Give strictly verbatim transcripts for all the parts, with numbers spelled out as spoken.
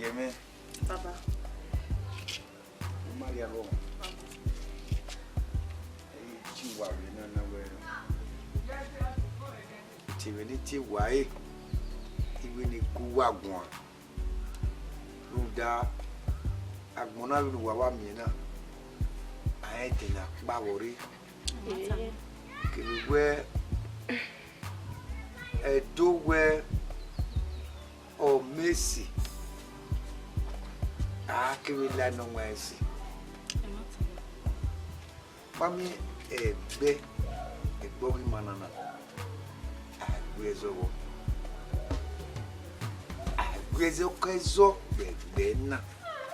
Ẹmwẹ. Baba. U ma rhie arhuọ. Ẹ i tie uwa vbe nana wẹẹ, te vbe ne I tie uwa ẹre, I wẹ ne I gu uwa guan. Rhunmwuda agbọn na vbene uwa wa miẹn na, a rẹn ẹdẹ ne a kpa vbọ rre. Kevbe wẹẹ, Ẹdo wẹẹ, ọ mẹ esi, a kevbe la nọ wan esi. Ma miẹn ẹgbẹ, ẹgbẹ ọghe ima na na, a gbe ẹzọ vbọ. A gbe ẹzọ ke ẹzọ vbe ẹgbẹ na,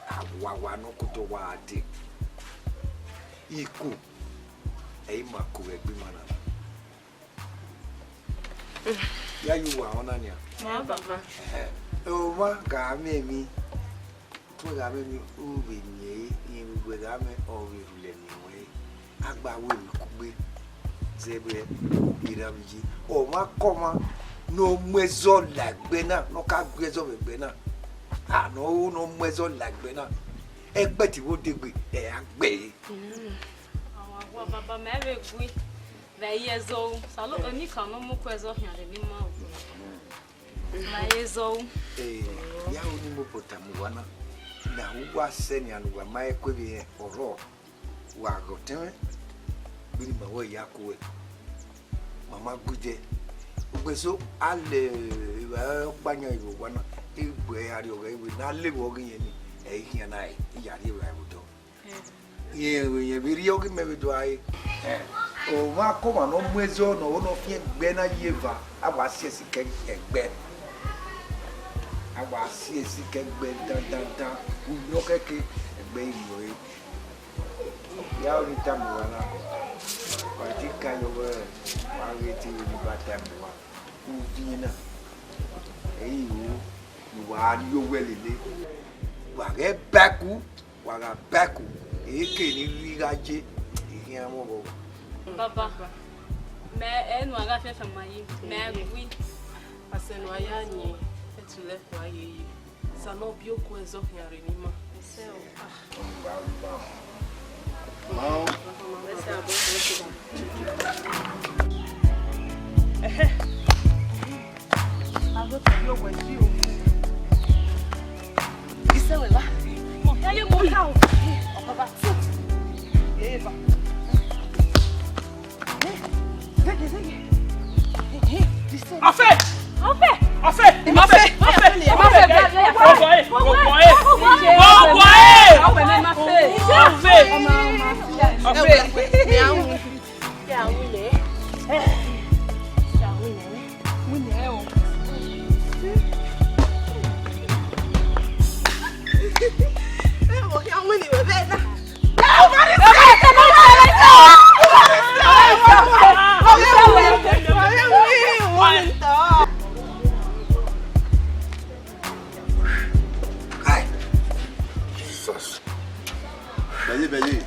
a wa wa ne ọ kotọ wa dee. Iku, ẹ i ma ku vbe ẹgbẹ ima na na. Ya ye uwa ọna nian. Ma baba. Ẹhẹn. Ọmwa gha mwẹ emwi, utuẹ gha mwẹ emwi, u vbe miẹn ẹre, rẹn vbe uwẹ gha mwẹ ọ vbe rhulẹ miẹn ruẹ ẹre. A gba ru emwi kugbe, zẹ vbe ogie ra vbe iye. Ọmwa ke ọmwa ne ọ mu ẹzọ la egbe na, ne ọ ka gbe ẹzọ vbe egbe na. A ne ọ ru ne ọ mu ẹzọ la egbe na. Ẹgbẹe te vbe odegbe, ẹ a gbe ẹre. Awa baba mẹ vbe gui. Vbe ẹzọ ru, salo eni kan ne ọ mu ku ẹzọ khian rre ne ima ru. Vbe ẹzọ ru. Ee, ya ru ne imobọ tama uwa na, ne a ru uwa sẹ nian ne uwa ma he ku vbe rẹn ọrọre, wa ghe ọtẹn mwẹ, vbene ima wẹ ya ku ẹe, ma ma gu ẹe. Ugbẹn eso, a lẹ evbare ọkpa yan vbe owa na, egbe ẹre a rrie ọghẹe, wẹ ne a levbe ọghe irẹn ni, ẹ i khian na ẹe, I ya rrie evbare vbe odọ. Irẹn vbe, irẹn vbe rrie ọghe imẹ vbe do a re. Ọmwa ke ọmwa ne ọ mu ẹzọ ne ọ ho ne ọ fian egbe na ye eva, a wa si ẹse ke egbe. A wa si ẹse ke egbe dandandan, uyọ kẹke egbe i rrie ọre. Ya ọnii tama uwa na, wa te ka yọ wẹẹ, wa ghe te vbene I ba tama uwa, uviẹn na, ẹ i ru ne uwa rrie owẹ lele, wa ghẹ ba ẹku. Wa gha ba ẹko, eke ne I rri gha ye, I khian mwẹ ọghọghọ. Baba, mẹ ẹ nu a gha fian fian ma yi, mẹ a gui. Asẹ ne a ya yin, ẹtulẹ ẹko a ye yi. Esa ne ọ biẹ oku ẹzọ khian rre ne ima. Ẹsẹ o. Ọmwa ọmwa. Ma o. Ẹsẹ abọ. Ẹhẹ. Isẹ wẹ la. Ẹyẹ mo la o. Ọkọ ba. Yeye ba. Zege, zege. Ọfẹ! Ọfẹ! Ọfẹ! Ọfẹ! Ọfẹ! Ọfẹ! Ọfẹ! Ọfẹ! Ọfẹ! Ọfẹ! Kai. Jesus. Bẹle, bẹle.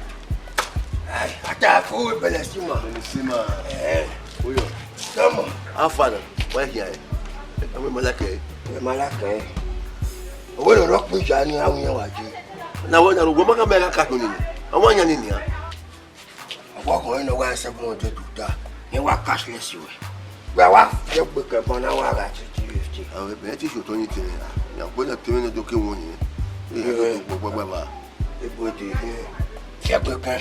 Ai, a ta fo bẹlẹ si ma. Bẹlẹ si ma. Eh. Oyo. Come on. How far now? Why here? Ẹ ma la kẹ. Ẹ ma la kẹ. Owó lọ rọ pé ìjà ni àwọn yẹn wà jẹ. Na wọ́n yàrá, wọ́n má ká mẹ́rin ká kàtó nìyẹn. Àwọn yẹn nìyẹn. Ọkọ ọkùnrin náà wá seven hundred tó ta, ní wá cashless wẹ̀. Gba wá jẹ́ pé kẹ̀bọ́n náà wá ra three fifty. Àwọn ẹgbẹ́ ti ṣòtọ́ yín tẹ̀lé ra. Ìyàwó náà tẹ̀lé náà dókè wọn nìyẹn. Ẹ ẹ tó gbogbo gbàgbà. Ebo de ẹ. Jẹ́ pé kẹ́.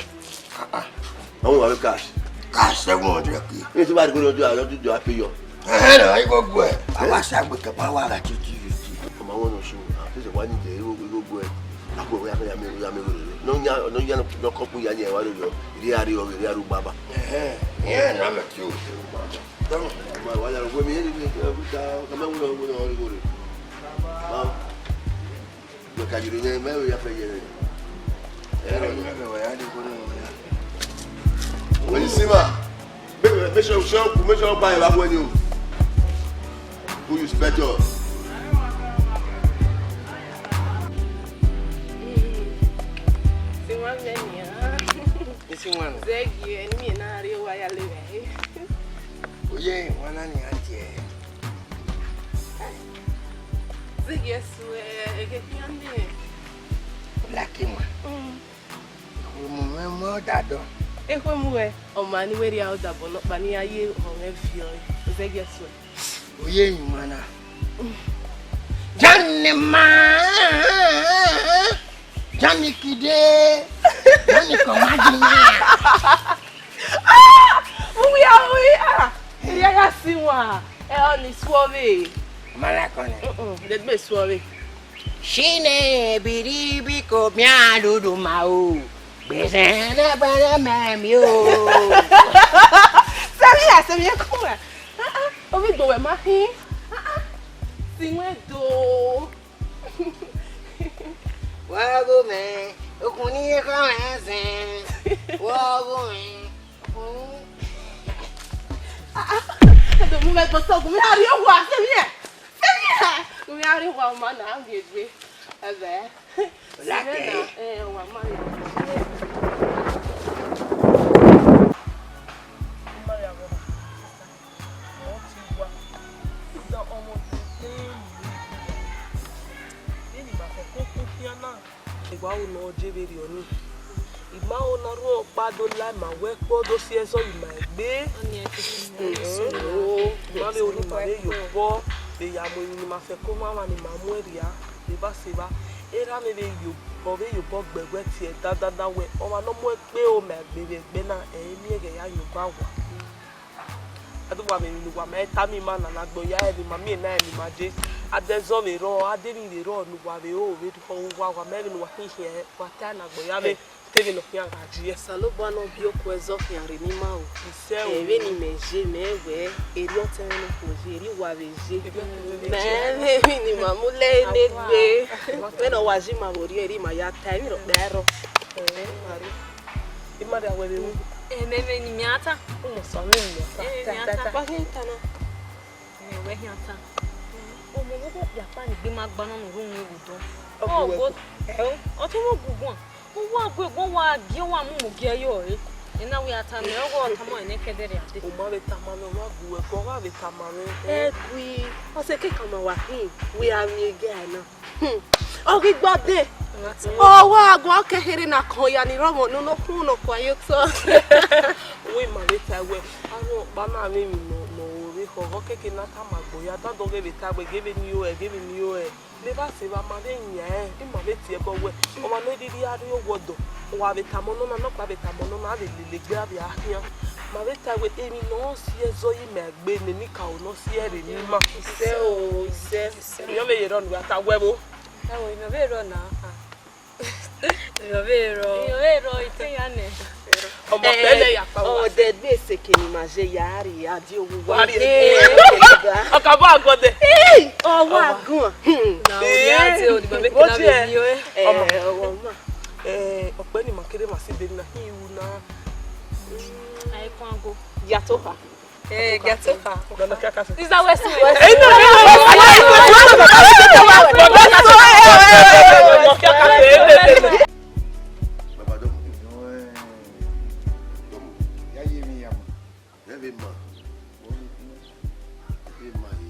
Àwọn wà wí cash. Cash seven hundred kì. Ní tí bá dìgbò lọ́jọ́ àlọ́ tó jọ àpéyọ. Ẹ ẹ lọ, ẹ gbogbo ẹ. Àwa ṣàgbé kẹ̀bọ́n wá ra three fifty. Ọmọ àwọn ọ̀nà ṣòwò, àti ìṣèwádìí jẹ́ irú gbogbo ẹ. Akọ wẹ akọ ya mi ya mi wẹrẹ. No nya no nya no kọ kun ya ni ẹ wa lo yọ. Iri ari o iri aru baba. Ẹhẹn. Ìyẹn na mẹ tí o. Tọmọ. Ma wa ya wo mi ni ni ka ka ma wo wo wo wo re. Ma. Yo ka jiro ne me ya fe ye. Ẹ rọ ni. Wọ́n ní sí ma. Make, make sure, sure, make sure buy that one you. Who you spend your? Siwan mẹ nian. Isi wan. Zẹgi, ẹni mi na rrie owa ya lele. Oye, wan na ni a tie. Yes, we, ege khian nẹ. Lucky one. Mm. Ikhuemu mwẹ mu ọdadọ. Ikhuemu wẹ, ọ ma ni wẹ rhia ọdabọ nọkpa ne I ya ye ọmwẹ viọ ẹre. Ozẹgiẹ suẹ. Oye emwa na. Johnny ma, Johnny kide, Johnny kọmajima. Ah! Uwi a, uwi a. Erriọ ya si wan. Ẹ, ọ ni suọ vbe. Mara kọni. Mm-mm, de gbe suọ vbe. Shine biri biko mia dudu ma o. Gbèsè ne bẹrẹ mẹ mi o. Sẹmi ya, sẹmi ya, come on. Ah, ah, omi do wẹ ma hin. Ah, ah. Si wẹ do. Wa go mẹ, okun ni ye kọ mẹ zẹn. Wa go mẹ, okun. Ah, ah. Ẹ do mu mẹ gbọtọ, gu mi a rrie owa, sẹmi ya. Sẹmi ya. Gu mi a rrie owa, ọma na, a miẹn egbe. Ẹbẹ. Olake. Eh, wa ma ya. Ma ya wọ. Ọ ti wa. Idan ọmọ te te ni. Vbene ima fẹko khin khian na. Egba ru ne ọ je vberriọ nii. I ma ho ne arhuẹ ọkpa do la ima wẹ kpọ do si ẹzọ ima egbe. Ọni ẹ ti fi. Mhm. Ima vbe ru ne ima vbe ye obọ, vbe ya mu emwi ne ima fẹko mwamwa ne ima muẹn rria, vbe evba sẹ evba. Erha mwẹ vbe ye obọ, vbe ye obọ gbe ẹguẹ tie dadada wẹ, ọmwa ne ọ mu ẹkpe ro ma egbe vbe ẹgbẹ na, ẹ i miẹn ghẹ ya yan uba wa. A do wa vbe emwi ne uwa ma tama ima na, ne agbọn ya ẹre ne ima miẹn na, ẹre ne ima je. A de ẹzọ vbe rrọọ, a de emwi vbe rrọọ ne uwa vbe ro vbe khọ uwa, wa ma ẹmwẹ ne uwa khin khian, wa ta na agbọn ya vbe te vbene ọ khian gha yi. Osanobua ne ọ biẹ okuo ẹzọ khian rre ne ima ru. Isẹ o. Ẹ, vbene imẹ ye, mẹ wẹ, erriọ ọtẹn mwẹ ne okhuo ye, erriọ uwa vbe ye. Erriọ ọtẹn mwẹ vbe ye. Mẹ vbe emwi ne ima mu lẹ ne egbe. Vbene ọ wa ye ima vbe orhiọn, erriọ ima ya ta emwi rhọkpa rrọọ. Ẹ, ma rre. Ima rria wẹ vbe ru. Ẹ, mẹ, mẹ ni mẹ a ta. Umu sọ vbe mẹ ta. Ẹ, ta, mẹ a ta, ta, ta. Ta. Wa khian ta na. Mẹ wẹ khian ta. Ọmọ vbe okpia kpa ni gbe ma gba nọ ne u rre uhunmwu vbe odọ. Ọ gu wẹ. Ọ gu, ẹ, ọ te mwẹ oguguan. Uwa gu eguan, wa gie, wa mu mu gie yọ re. Ena wẹ a tama, ọ ghe ọ tama ẹnẹ kẹdẹrriọ a dee. U ma vbe tama mwẹ, ọ gha gu wẹ, ọ gha vbe tama mwẹ. Ẹ gui, ọ sẹ kẹkan ma wa khin, wẹ a miẹn gie na. Hmm. Ọ ghi gba dee. Ọ wa guan kẹ here na kọn ya ni rọmọ ne unu khuan nọ kua ye otọ. Wẹ ima vbe ta wẹ, arhuẹ ọkpa na vbe emwi nọ, nọ vbe khọghọ kẹkẹ na tama agbọn ya, dandọ ghe vbe ta wẹ, ghe vbene I ru ẹre, ghe vbene I ru ẹre. Ne evba sẹ evba, ma vbe yan ẹn, ima vbe tie ẹbọ wẹ, ọmwa ne rhirhi a rrie owa ọdọ, ọ wa vbe tama ọnọna, nọkpa vbe tama ọnọna, a vbe lele egbe, a vbe a khian. Ma vbe ta wẹ, emwi ne ọ si ẹzọ ye ima egbe, ne eni ka ro ne ọ si ẹre ne ima. Isẹ o, isẹ. Emwi ọ vbe ye rrọọ ne uwa ta wẹ vbo? Ẹo, emwi ọ vbe rrọọ na, ah. Emwi ọ vbe rrọọ. Emwi ọ vbe rrọọ, I te ya nẹ. Ọmọ pẹlẹ ya kpa wa. Ọdẹ gbe eseke ne ima ye ya rrie, a die owu wa. Wa rrie. Ee. Ọkabọ agbọn dẹ. Ee, ọ wa guan. Hmm. Na o ya te o, ni ma make na be mi o, eh. Ọmọ. Eh, ọmọ ma. Eh, ọkpẹ ni ma kere ma si be na, hi ru na. Ai kwan go. Ya to ha. Eh, get to her. Sister West. Baba, don't move. Don't move. Ya ye mi ya ma. Ya be ma. Be ma ye.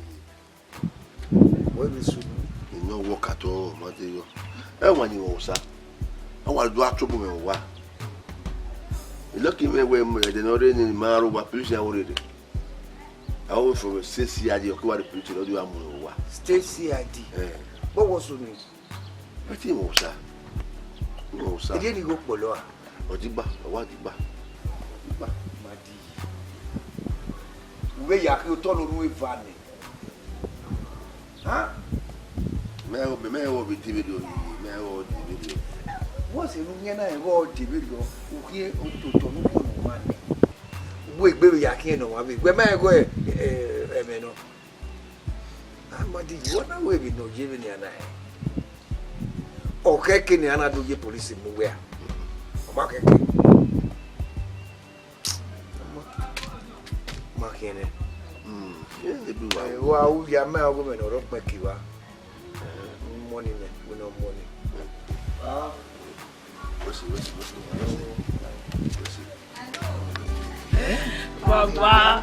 Wẹ vbe sunu, I no work at all, ma te yọ. Ẹ wa ni wẹ osa. A wa do a trouble mwẹ wa. I lucky mwẹ wẹ ẹdẹ ne ọ rre ni ma ro wa police ya wo rere. A wo from state C I D, ọ ke wa rre police, ọ do a mu wa. State C I D. Eh. But what's your name? Ẹ ti wẹ osa. Wẹ osa. Ẹ di eni gho kpọlọ a? Ọ digba, ọ wa digba. Digba. Ma di. U vbe ya khin otọ ne unu eva nẹ. Mẹ, mẹ, mẹ, ọ vbe de vberriọ, mẹ, ọ de vberriọ. What's your name? Na ọ de vberriọ. U khian ototọ ne unu ma nẹ. Wẹ egbe vbe ya khian nọ wa vbe. Wẹ ma ẹghọ ẹmwẹ nọ. Amadi, you wanna wẹ vbe nọ ye vbene a na hẹ? Ọ khẹke ne a na do ye police mu wẹ a? Ọ ma khẹke. Ma khian nẹ. Mm. Yeah, they do well. Wa u ya ma ọghe mẹ ne ọ rọ kpẹn ki wa. Money mẹ, we no money. Ah. Baba.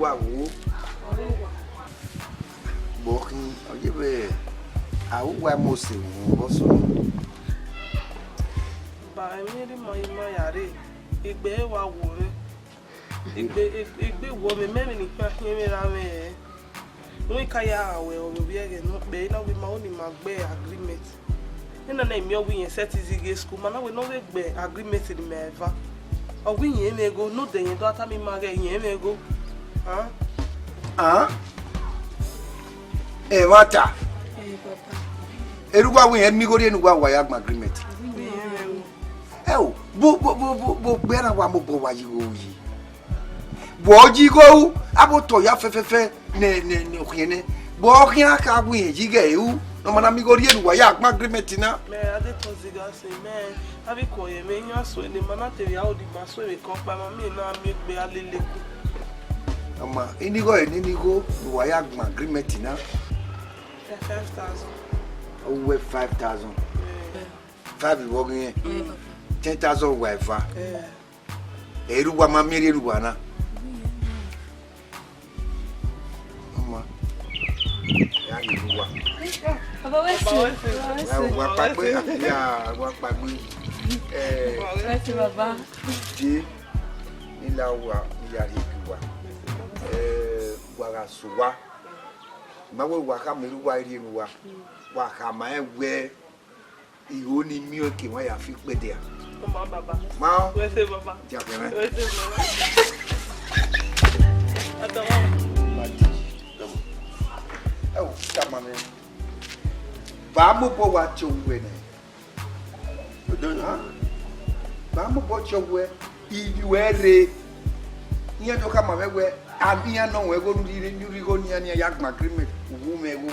Wa wo. Vbe ọ khin, ọ ye vbe a ru uwa mu ose vbe ọsọ nọ? Ba emwi rhie ima ima ya rre, egbe wa wo mwẹ. Egbe, egbe, egbe wo mwẹ, mẹ vbe ne I khian khian mwẹ ra mwẹ. Wẹ ka ya gha wẹ ọvbokhan ẹghẹ ne ọ kpẹ, I na wẹ ima ho ne ima gbe agreement. Ena na miẹn ọ wẹ irẹn sẹtin zighi school, ma na wẹ ne ọ vbe gbe agreement ne ima eva. Ọ wẹ irẹn mwẹ igho, ne odẹ irẹn do tama ima ghẹ irẹn mwẹ igho. Ah? Ah? Ẹmwata. Erha uwa wẹ irẹn miẹn igho rhie ne uwa, uwa ya gbe agreement. Ẹ o, bo, bo, bo, bo, bo gbe na wa mobọ wa yi igho yi. Vbe ọ yi igho ru, avbe otọ ya fẹfẹfẹ ne, ne, ne ọ khian nẹ. Vbe ọ khian ka wẹ irẹn yi igho ru, ne ọ ma na miẹn igho rhie ne uwa ya gbe agreement na. Mẹ a de tọn zigha sẹ, mẹ avbe ikhuo ye mwẹ, iran suẹn ne ma na te vbe aro ne ima suẹn vbe kọnkpa, ma miẹn na miẹn egbe a lele ku. Ọ ma, ini igho ẹre ne ini igho ne uwa ya gbe agreement na. Five thousand. Ọ wẹ five thousand. Five vbe ọ ghi rẹn? Ten thousand wa eva. Erha uwa ma miẹn rhie ne uwa na. Ọ ma. Ya rhie ne uwa. Baba, wẹ se. Wa, wa kpagbe, ya, wa kpagbe. Eh, wẹ se, baba. Je, ne I la uwa, ne I ya rhie ne uwa. Eh, wa gha sẹ uwa. Ma wẹ wa khama erha uwa rhie ne uwa. Wa khama rẹn wẹ igho ne I miẹn ọẹn ke emwa ya fi ikpẹdẹ a. Ọ ma, baba. Ma ọ? Wẹ se, baba. Dia fẹmwẹ. Wẹ se, baba. Ọtọ wa. Ẹ wo, tama mwẹ. Ba mobọ wa tie owu nẹ. Ba mobọ tie owu, ivbi ruẹ rre. Iran do khama mwẹ wẹ, a, iran nọ ruẹ igho ne u rhie, ne u rhie igho ne iran, ne iran ya gbe agreement, u wu mwẹ igho.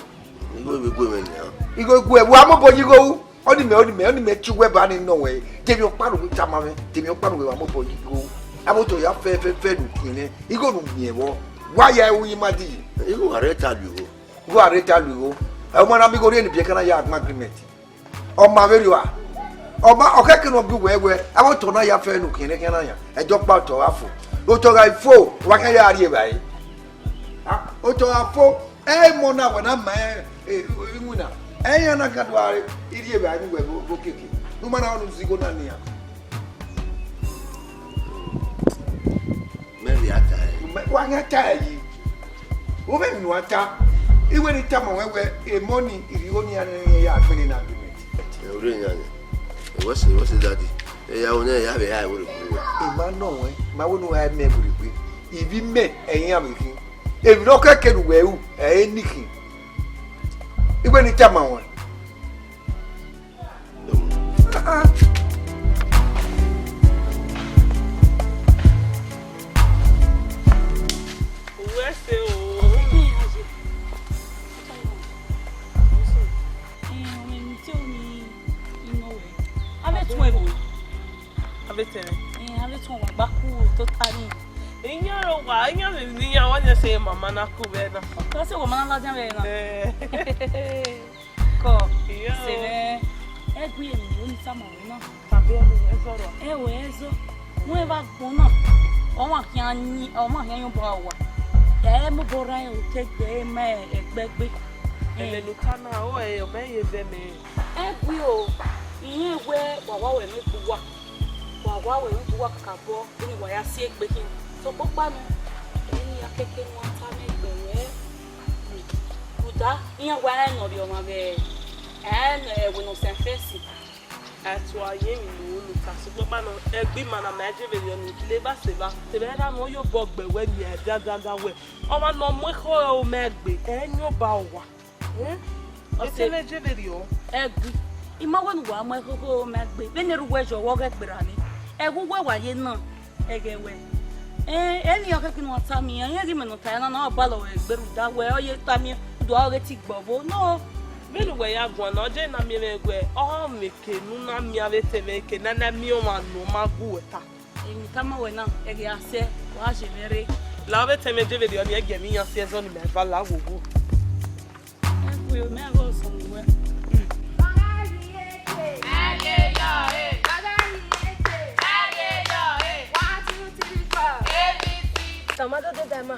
Igho vbe gu mwẹ nian. Igho gu ẹ, wa mobọ yi igho ru. Ọnii mẹ, ọnii mẹ, ọnii mẹ tie uwẹ ba ni nọ ruẹ. De emwi ọkpa ne uwẹ tama mwẹ, de emwi ọkpa ne uwẹ wa mobọ yi igho ru. Avbe otọ ya fẹfẹfẹ ne u khin nẹ, igho ne u miẹn vbọ. Wa ya ru ima di. Igho gha rre ta lu igho. Igho gha rre ta lu igho. Ẹ, ọ ma na miẹn igho rhie ne ibiẹka na ya gbe agreement. Ọ ma vberriọ a? Ọ ma, ọ khẹke ne ọ gie uwẹ wẹ, avbe otọ na ya fẹ ne u khin nẹ khian na yan. Ẹdẹ ọkpa otọ gha fo. Otọ gha fo, wa khian ya rri evbare. A, otọ gha fo, ẹ, emọ na wẹ na ma ẹ, ẹ, iwinna. Ẹ, iran na khian do gha rri evbare ne uwẹ vbe, vbe okiekie. Ne u ma na rhie unu zẹ igho na nian. Mẹ vbe a ta ẹre. Mẹ, wa khian ta ẹre yi. Wo vbe emwi ne uwa ta. I wẹ ne I tama ruẹ wẹ, emọ ni, irhi igho ne iran ya gbe ne na agreement. Ẹ, orre yan yan. Ẹ, wẹ se, wẹ se daddy. Ẹ ya, wẹ ne ya vbe ha ẹvbo rre egbe. I ma nọ ruẹ, ma wẹ ne u ha mẹ ẹvbo rre egbe. Ivbi mẹ, ẹre iran vbe khin. Emwi ne ọ kẹke ne uwẹ ru, ẹre ni khin. I wẹ ne I tama ruẹ. Uwẹ sẹ o. Avbe tuẹn vbo? Avbe tuẹn. Avbe tuẹn wa gba ku tota ni. Iyan ro wa, iyan vbe ni iyan wa, iyan sẹ mama na ku vbe na. Ọ sẹ wa ma na ladian vbe na. Eh. Kọ, iyo, sẹ mwẹ, ẹ gui emwi ne I tama ruẹ na. Tama ẹre, ẹ zọ rua. Ẹ wẹ ẹ zọ. Wẹ vbe agbọn na, ọmwa khian yin, ọmwa khian yin obọ uwa. Ẹ mobọ rran otọ egbe, ẹ ma ẹgbẹgbe. Ẹmwẹ ne u ta na, ọ ẹ, ọ ma ye vẹ mẹ. Ẹ gui o, irẹn wẹ wa wa wẹ emwi gbe uwa. Wa wa wẹ emwi gbe uwa kakabọ, vbene wa ya si egbe khin. Sokpan ọkpa nọ, ẹ ne iran keke ne uwa ta mwẹ egbe wẹ. Rhunmwuda iran wa rẹn ne ọ rhie ọmwa vbe ẹre ne ẹvbo ne ọ sẹ fẹsi. A tua ye emwi ne u ru ne u ta, sokpan ọkpa nọ, ẹgbẹ ima na ma je vberriọ ne u gele evba sẹ evba, te mwẹ ra mwẹ ọ ye obọ gbe wẹ miẹn dandandan wẹ ọmwa ne ọ mu ekhọe ro mẹ gbe, ẹ yan obọ uwa. Eh? Ọ sẹ vbe je vberriọ. Ẹgui, I ma wẹ ne uwa mu ẹkhọe ro mẹ gbe, vbene erha uwẹ yọ, wẹ ọghe gberra ni. Ẹghẹ uwẹ wa ye na. Ẹghẹ wẹ, ẹ, eni ọ khẹke ne uwa tama iran, iran ghi mẹ ne ọ ta na, na ọ balọ wẹ egbe rhunmwuda wẹ ọ ye tama iran, do a ọghe te igbọvo nọ. Vbene uwẹ ya guan na, ọ je na miẹn mwẹ wẹ ọ mwẹ eke ne u na miẹn avbe etẹn mwẹ eke ne a na miẹn ọmwa ne ọ ma gu wẹ ta. Emwi tama wẹ na, ẹghẹ a sẹ, wa je mwẹ rre. La avbe etẹn mwẹ je vberriọ ni, ẹghẹ emwi iran si ẹzọ ne imẹ va la wowo. Ẹ kue, mẹ gha ọsọn wẹ. Tama do deda ma.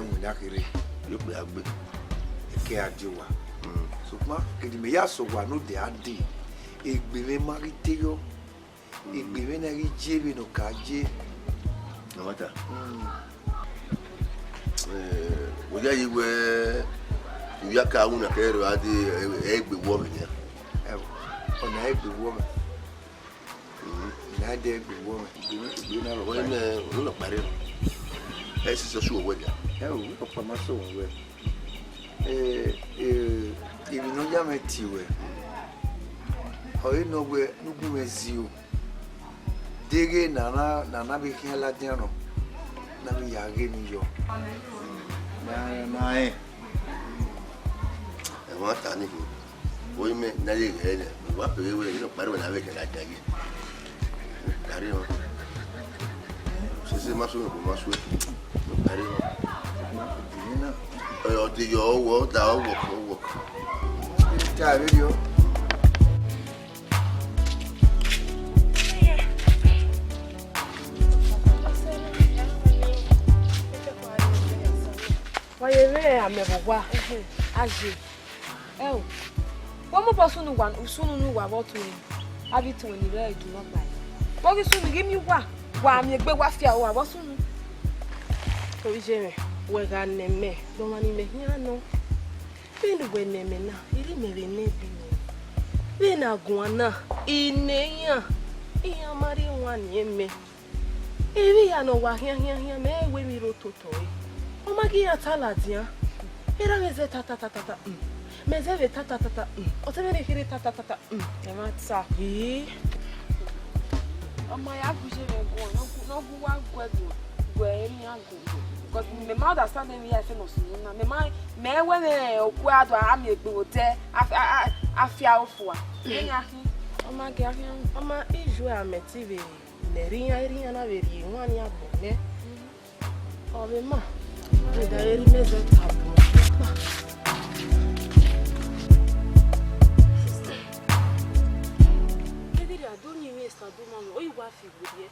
winna kherhe. Yo kpe agbe. Ẹkẹ a die owa. Sokpan kede mẹ ya sẹ owa ne odẹ a dee, egbe mwẹ ma ghi te yọ, egbe mwẹ na ghi je vbene ọ ka je. Nọmata. Wẹ ya ye wẹ, ivbi a ka wu na kẹrẹ a dee, ẹ i gbe wọ vbe nian. Ẹvbo, ọna i gbe wọ mwẹ. Na dẹ gbe wọ mwẹ, egbe na rọ. Wẹ mẹ, unu nọ kpare nọ. Ẹ sisi ọsu wẹ dia? Ẹ o, ọkpa ma sẹ wẹ. Eh, eh, emwi ne ọ ya mwẹ tie ruẹ, ọre nọ wẹ ne u gu mwẹ zio. Deghẹ ne a na, ne a na vbe khian ladian nọ, ne a vbe ya ghe emwi yọ. Ma, ma rẹn. Ẹmwata nii, oyi mẹ ne a ye ghẹ nẹ, wa peghe wẹ, ino kpare wẹ ne a vbe khian ladian ye. Gari họn. Sisi ma suẹn, ma suẹn. Gari họn. Ọ de yọ, ọ wọ, ọ da, ọ wọ, ọ wọ. Ta vberriọ. Wa ye mwẹ amẹ vbe owa, a ye. Ẹ o, wa mobọ sunu uwa, usunu ne uwa vbe tuẹn, avbe ituẹn ni rre idu nọ gba. Wa ghi sunu ghi miẹn uwa, wa miẹn egbe wa fia uwa vbe sunu. Orijẹ mwẹ, wẹ gha nẹ mẹ, dọmwa ne imẹ khian nọ. Vbene uwẹ nẹ mẹ na, erha mẹ vbe nẹ bi mẹ. Vbene a guan na, I nẹ iran, iran ma rhie wanniẹn mẹ. Emwi hia ne ọ wa khian khian khian, mẹ i wẹ emwi rre ototọ ẹre. Ọ ma gie iran ta ladian. Erha mwẹ zẹ ta ta ta ta ta, um. Mẹ zẹ vbe ta ta ta ta, um. Ọtẹn mwẹ ne kherhe ta ta ta ta, um. Ẹmwata. Ee. Ọ ma ya gu iye mwẹ guan, ne ọ gu, ne ọ gu uwa gu ẹguan, gu emwi iran gu. Because mẹ ma understand emwi hia ẹfe ne ọ sunu na. Mẹ ma, mẹ wẹ mwẹ okue a do a miẹn egbe vbe odẹ, a, a, a, a fia ofua. Iran khin. Ọ ma gie a khian. Ọ ma iye amẹ ti vbe nẹ erha iran, erha iran na vbe rhie wanniẹn agbọn nẹ. Ọ vbe ma, rhunmwuda erha mẹ zẹ ta bun. Sister, kevbe rhie a do yin emwi esa do ma mwẹ, ọ i wa fi werriẹ.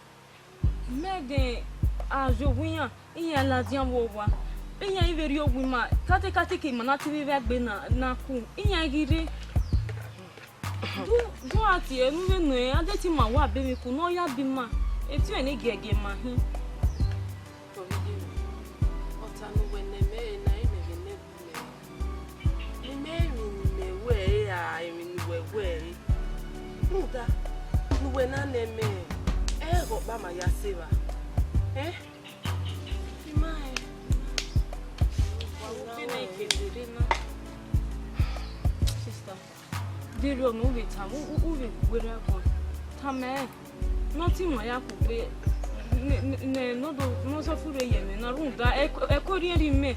Mẹ ghe a ye owa iran, iran ladian vbe owa. Iran i vbe rhie owa ima, katekate ke ima na te vbe vba egbe na, na ku, iran ghi rre. Du, du a tie enu vbe nuẹn, a de te ima wa be emwi ku ne ọ ya be ima, etiọnrẹn ne giẹgiẹ ma hin. Ọvbiyẹ mwẹ, ọta ne uwẹ nẹ mẹ ẹre na, imẹ vbe nẹ bu mẹ. Ne imẹ emwi ne imẹ wẹ ẹre ra emwi ne uwẹ wẹ ẹre? Rhunmwuda, ne uwẹ na nẹ mẹ, ẹ i re ẹghẹ ọkpa ma ya sẹ evba. Ẹn? I ma rẹn. Wa wo vbene I ke dede na. Sister, vberriọ ne u vbe tama, u, u, u vbe werriẹ guan. Tama ẹre, ne ọ te ima ya kugbe, ne, ne, ne, ne ọ do, ne ọ sẹ furre ye ẹmwẹ na, rhunmwuda ẹko, ẹko rhiẹnrhiẹn imẹ.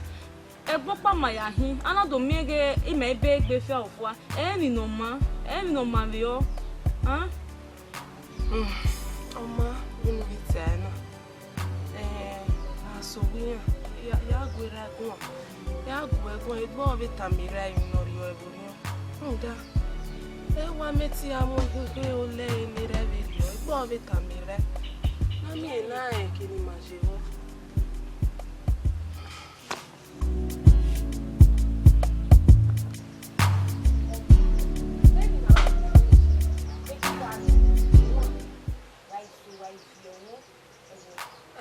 Ẹgbẹe ọkpa ma ya hin, a na do miẹn ghe ima i be egbe fia ofua. Ẹ i re emwi ne ọ maa, ẹ i re emwi ne ọ maa vbe ọ, an? Hmm, ọ maa, vbene u ghi tae na. Eh, a sẹ owa iran, ya, ya gu erha guan, ya gu ẹguan, egbe ọ vbe tama erha emwi ne ọ rriọ ẹvbo nian. Rhunmwuda, ẹ wa mẹ te a mu ekhekhe olẹ ne erha vbe rriọ, egbe ọ vbe tama erha. Ne a miẹn na rẹn eke ne ima ye vbọ.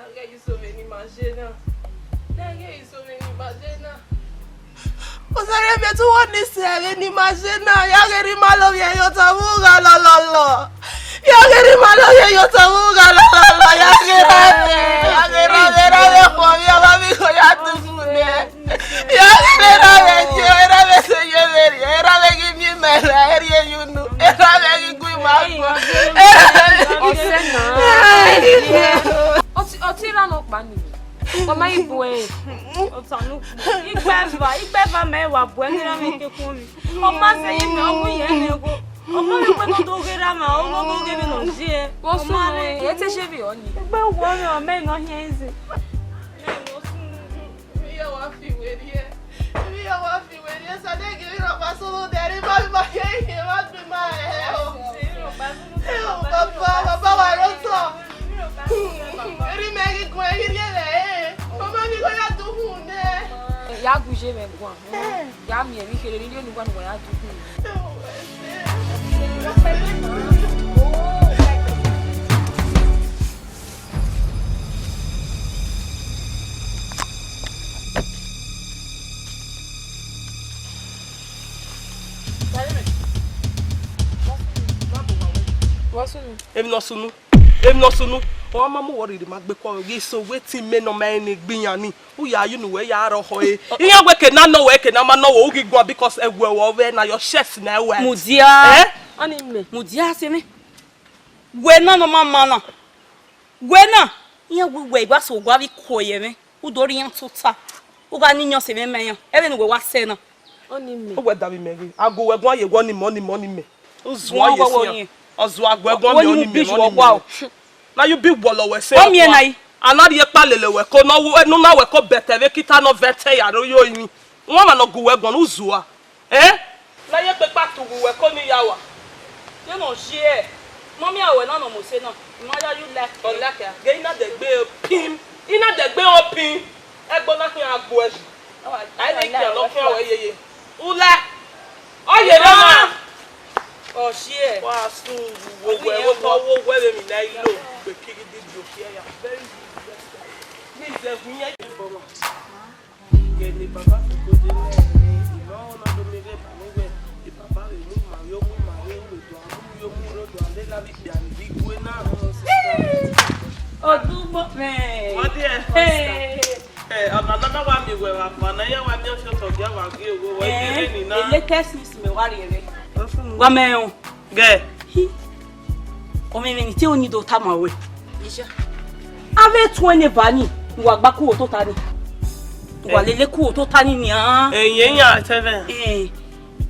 A ghẹ ye iso vbene ima ye na. A ghẹ ye iso vbene ima ye na. Osẹrriọ, mẹ te wọ ni sẹ vbene ima ye na. Ya ghe erha ima lọ vbe ẹyọta vbe ugha lọlọlọ. Ya ghe erha ima lọ vbe ẹyọta vbe ugha lọlọlọ. Ya ghe erha mwẹ. Ya ghe erha mwẹ, erha mwẹ khọ vbe ọmwa vbe igho ya tufu nẹ. Ya ghe erha mwẹ ye, erha mwẹ sẹ ye vberriọ, erha mwẹ ghi miẹn imẹ ra, erriọ ye unu, erha mwẹ ghi gu ima guan. Ọsẹ na. Ọtẹn, ọtẹn erha nọkpa ni. Ọ ma ghi bu ẹre. Ọta nokhuo. Igbe eva, igbe eva mẹ wa bu ẹre ne erha mwẹ ke khuọnmwi. Ọ ma sẹ ye mẹ, ọ mu ye ẹmwẹ ẹghọ. Ọ ma vbe kpe ne ọ do ghe erha mwẹ, ọ ma do ghe emwi ne ọ ye. Vbọ sunu, e te sẹ vberriọ ni. Egbe wọ mwẹ, ọ mẹ ne ọ hiẹn ize. Emwi ya wa fi werriẹ. Emwi ya wa fi werriẹ. Sadiq ghi rhọkpa sunu dẹ, rhie ima, ima ye ihe, ima gbe ima hẹ o. Eo, baba, baba wa rre otọ. Erha imẹ ghi guan, ghi rhie vbe ẹre. Ọ ma ghi gho ya du uhunmwu nẹ. Ya gu iye mwẹ guan. Ya miẹn emwi kherhe ne I rhie ne uwa ne uwa ya du uhunmwu. Eo, ẹse. Vbọ sunu? Emwi ne ọ sunu. Emwi ne ọ sunu. Ọ ma mu wọ rhirhi ma gbe kọ ghi so wetin mẹ nọ ma ne gbe iran ni. U ya ye unu wẹ ya rọkhọ e. Iran wẹ ke na nọ wẹ ke na ma nọ wẹ u ghi guan because ẹwẹ wọ vbe na your chest na wẹ. Mudia. Eh? Ọni mẹ. Mudia se mẹ. Wẹ na nọ ma ma na. Wẹ na. Iran wẹ wẹ wa so gua vi ko ye mẹ. U do rhie iran tota. U gha ni yan se mẹ ma iran. Ẹvbo ne uwẹ wa sẹ na. Ọni mẹ. Uwẹ davbi mẹ ghe. A gu wẹ guan ye wọ ni mẹ, ọni mẹ, ọni mẹ. Uzuọ ye sian. Ọ zua gu ẹ guan mẹ, ọni mẹ, ọni mẹ. Na you be wọlọ wẹ se. Ọ miẹn na yi. A na rhie ekpa lele wẹ ko, ne u na wẹ ko bẹtẹ vbe kita nọ vẹtẹ ya ro yo ini. Wọn ma nọ gu wẹ guan, u zua. Eh? Na ye kpekpa tu gu wẹ ko ni ya wa. Ye nọ zie. Mọmi a wẹ na nọ mose na. Ma ya you like. Ọ like ya. Ge ina dẹgbe pim. Ina dẹgbe o pim. Ẹgbọn na khian gbu ẹ. Ai ne I khian nọ khian wẹ yeye. U la. Ọ ye rẹ na. Ọ si ẹ. Wa sun wo wẹ, wo tọ wo wẹ vbe emwi ne I lo. Gbe kighi di dio khiẹ ya. Very disrespectful. Please, ẹ gun yẹn. Gele baba fi gode nẹ, I ma ọna do miẹn ghẹ ba ne uwẹ, I baba vbe mu ima yo, mu ima yo, mu do a mu yo, mu ro do a lele avbe ikpia ni bi gue na. Odugbo mẹ. Wọ́n dí ẹ. Hey. Ẹ, ọ̀nà náà máa wá mi wẹ̀ wá fún, àná yẹn wá mi ọ̀ṣọ́ tọ̀ bí àwa gbé owó wọ ilé Eh, rẹ̀ nìna. The latest news mẹ wa rhie rẹ. Wa mẹ o. Gẹ. Hi. Ọmọ mi ni te oni do tama wẹ. Isha. Avbe tuẹn ne ba ni, wa gba kuro tota ni. Wa Eh. lele kuro tota ni nian. Ẹ̀yìn ẹ̀yìn àtẹ́fẹ́. Eh.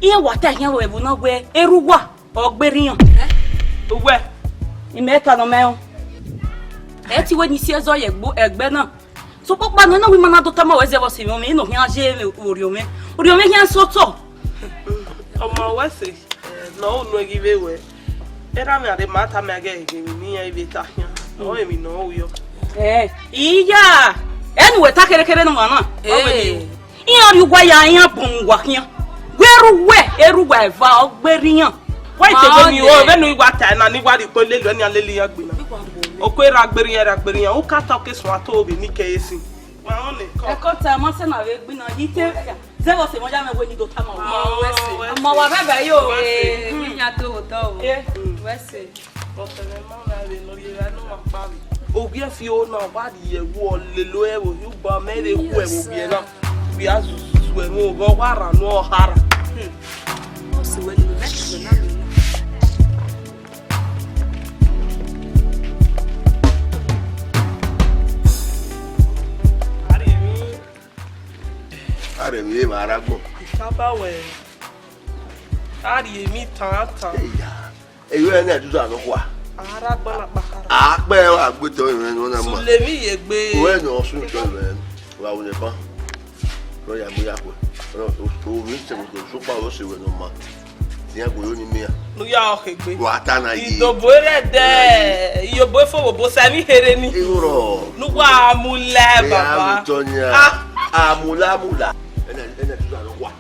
Iye wa ta hian wẹ bu na wẹ eru wa. Ọ gbe rhian. Uwẹ. Imẹ ta nọ mẹ o. Ẹ ti wẹ ni si ẹzọ ye egbe na. Sokpokpa nọ, ena wẹ ima na do tama wẹ zẹ vbe ọse mwẹ, eno khian ye orhiọn mwẹ. Orhiọn mwẹ khian sotọ. Ọmọ wẹ sẹ, nọ unu ghi vbe wẹ. Erha mwẹ a rre ma tama ẹghẹ ghe emwi ne iran vbe ta khian. Ọ emwi ne ọ yọ. Ẹ, iya. Enu wẹ ta kherekhere ne ọmwa na. Ọ wẹ ni. Iran rhie uwa ya iran bun uwa khian. Wẹ ru wẹ, eru wa eva, ọ gbe rhian. Wa ite gbe mi o, vbene uwa ta na ni wa rhie ikpo lele, ọni a lele iran gbe na. Oko erha gbe rhian, erha gbe rhian, u ka ta ọke suẹn ato vbe ni ke esi. Wa họn nẹ, kọ. Ẹkọ ta ma sẹ na vbe gbe na, yi te zẹ vbe ọse mọ ya mẹ wẹ ni do tama o. Ma wẹ sẹ. Ọmọ wa bẹbẹ yo. Wẹ sẹ. Eh, mi ya do otọ o. Eh. Wẹ sẹ. Ọtẹn mwẹ ma na vbe ne ọ rhie evbare ne ọ ma kpa vbe. Ovbi ẹfi o na, ọ wa rhie ẹvbo, ọ lele ẹvbo, ọ hiẹ uba, mẹ rhe khu ẹvbo ovbi ẹre na. Ovbi a zuzu ẹmwẹ, ọ gha rhan ne ọ hara. Hmm. Ọ sẹ wẹ ni, mẹ sẹ wẹ na vbe na. A rhie emwi. A rhie emwi evba ra agbọn. Taba wẹ. A rhie emwi tan tan. Eya. Eyo ẹnẹ dudu anọ khua. A ra agbọn na kpakara. A kpẹ wa gbe tọ emwi ne ọ na ma. Sule emwi ye egbe. Wẹ nọ sun tọ emwi. Wa wo ne ban. Rọ ya gbe ya kue. Rọ o mi se mo so pa o se wẹ nọ ma. Tian gbe yo ni mia. Nu ya ọ khegbe. Wa ta na yi. Idobo rẹ dẹ. Iyobo efo wobo sa emwi here ni. Irọ. Nu wa mu lẹ baba. Tọ nia. Ah. Amula amula. Ẹnẹ ẹnẹ dudu anọ khua.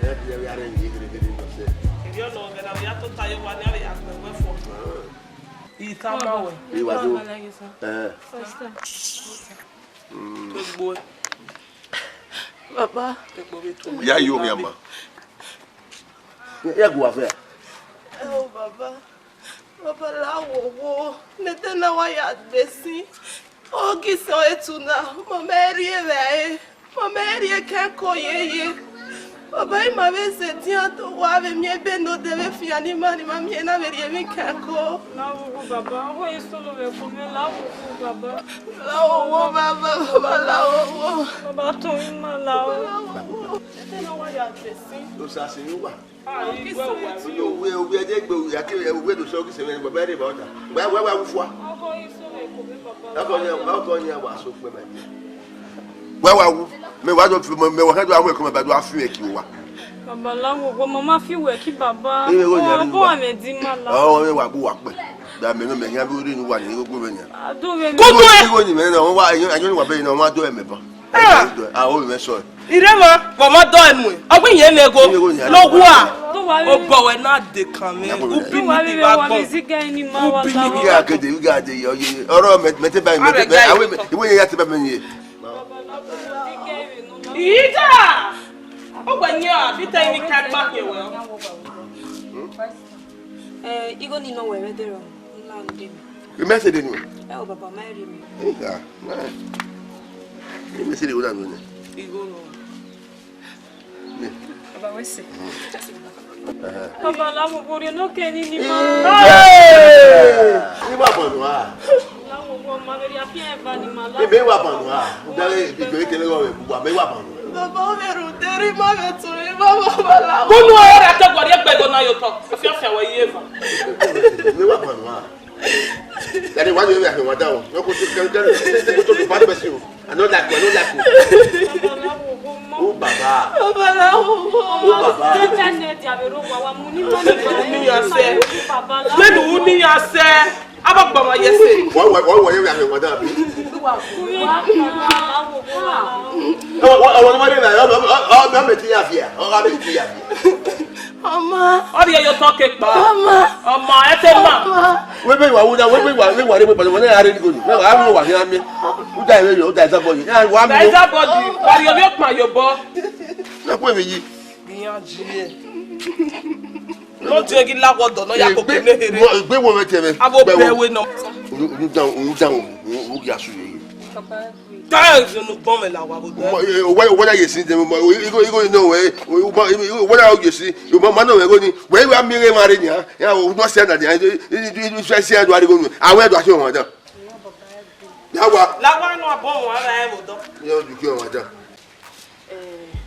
Ẹ bi ẹ ya rẹ ni gẹrẹgẹrẹ nọ sẹ. Eri ọna ọghẹna vbe ya tota ye owa ni a vbe ya gbe ẹguẹ fọ. Ita ma wẹ. Iwa do. Ẹ. First time. Egbo. Baba. Egbo vbe tu. Ya yo mi ama. Ya gu wa fẹ. Ẹ o baba. Baba la wo wo. Nete na wa ya gbe sin. Ọ ghi sẹ etu na, mama ẹ rhie vbe ẹre, mama ẹ rhie kẹko yeye. Baba ima vbe sẹtin a do wa vbe miẹn ebe ne odẹ vbe fian ne ima, ne ima miẹn na vbe rhie emwi kẹko. La wo wo baba, ọ i sunu vbe ẹko mwẹ, la wo wo baba. La wo wo baba, baba la wo wo. Baba tọn ima la o. La wo wo. Nete na wa ya gbe sin. Osa se yo wa. Uwe uwe ẹdẹ gbe uwe ake uwe do sọ ghi sẹ baba ẹre ba ọta. Wa wa wa wu fua. Ọkọ ni ọkọ ni wa so pe ma. Wa wa wu. Me wa do me wa ka do awe ko ma ba do afi me ki wa. Baba la wo wo mama fi we ki baba. Ewe wo ni. Ọbọ ame di ma la. Ọ me wa bu wa pe. Da me no me yan bi ori ni wa ni go go me ni. Adu we. Ko do e. Wo ni me na wa ayo ayo ni wa be na wa do e me ba. Ah, o me so. Irẹmwa, wa ma dọ ẹnu ẹ. Ọ gbe iyẹn mẹ go. Lọ ghua. Obọ wẹ na de kan mẹ. U bi mi bi ba gbọn. U bi mi bi ba gbọn. Ọrọ mẹ mẹ te ba mẹ te ba awe mẹ. Iwe yẹn ya te ba mẹ ye. Ida. O gbe ni a bi te ni ka gba ke wẹ. Eh, igho ni nọ wẹ vbe dero. Na nde. Imẹ sẹ de nuẹn. Ẹ o, baba, ma rhie mẹ. Iya, ma. Imẹ sẹ de wẹ da nuẹn nẹ. Igho nọ. Baba, wẹ sẹ. Baba, la wo wo rhie nọ ke ni ni ma. Hey! Ima bọ nua. La wo wo ma vbe rhie afian eva ni ma la. Ebe wa bọ nua. U dare ibi kele kele gọ vbe wa me wa bọ nua. Baba, o vbe ru deri ma vbe tu, baba, baba, la wo. Kunu ẹ ra ke guari egbe go na yo tọ. Afian afian wẹ ye eva. Me wa bọ nua. Daddy, why you have my down? No go to, go to, go to the bad person. I don't like you, I don't like you. Oh, Baba. Oh, Baba. Let me hear say. Aba gbọmọ ye se. Why, why, why, why you have my down? Ọmọ. Ọ rhie yo tọ ke kpa. Ọmọ. Ọmọ, ẹ te ma. Wẹ vbe wa wu na, wẹ vbe wa, vbe wa re, vbe wa re ni goni. Wẹ wa mi wa ni ami. U da ere yo, u da za bọ yi. Ya wa mi. Da za bọ yi. Wa rhie ovbi okpan ye obọ. Na ku emwi yi. Iran ji ye. No die ghi la wọ dọ nọ ya koko ne here. Gbe wo vbe te vbe. Abo bẹ we nọ. U, u da, u da, u, u ya su ye. Papa. Guys, unu gbọn mwẹ la wa vbe odẹ. Wẹ, wẹ, wẹ na ye si de, mo, igho, igho, no, wẹ, wẹ, wẹ na ye si, mo ma nọ wẹ goni, wẹ, wẹ, mi ghe ma re nia, ya, o, no se na nia, i, i, i, i, se, se, do ari goni, awẹ do ase wọn dan. Ya wa. La wa nọ abọ wọn ara ẹ vbe odọ. Ya du ki wọn dan. Eh,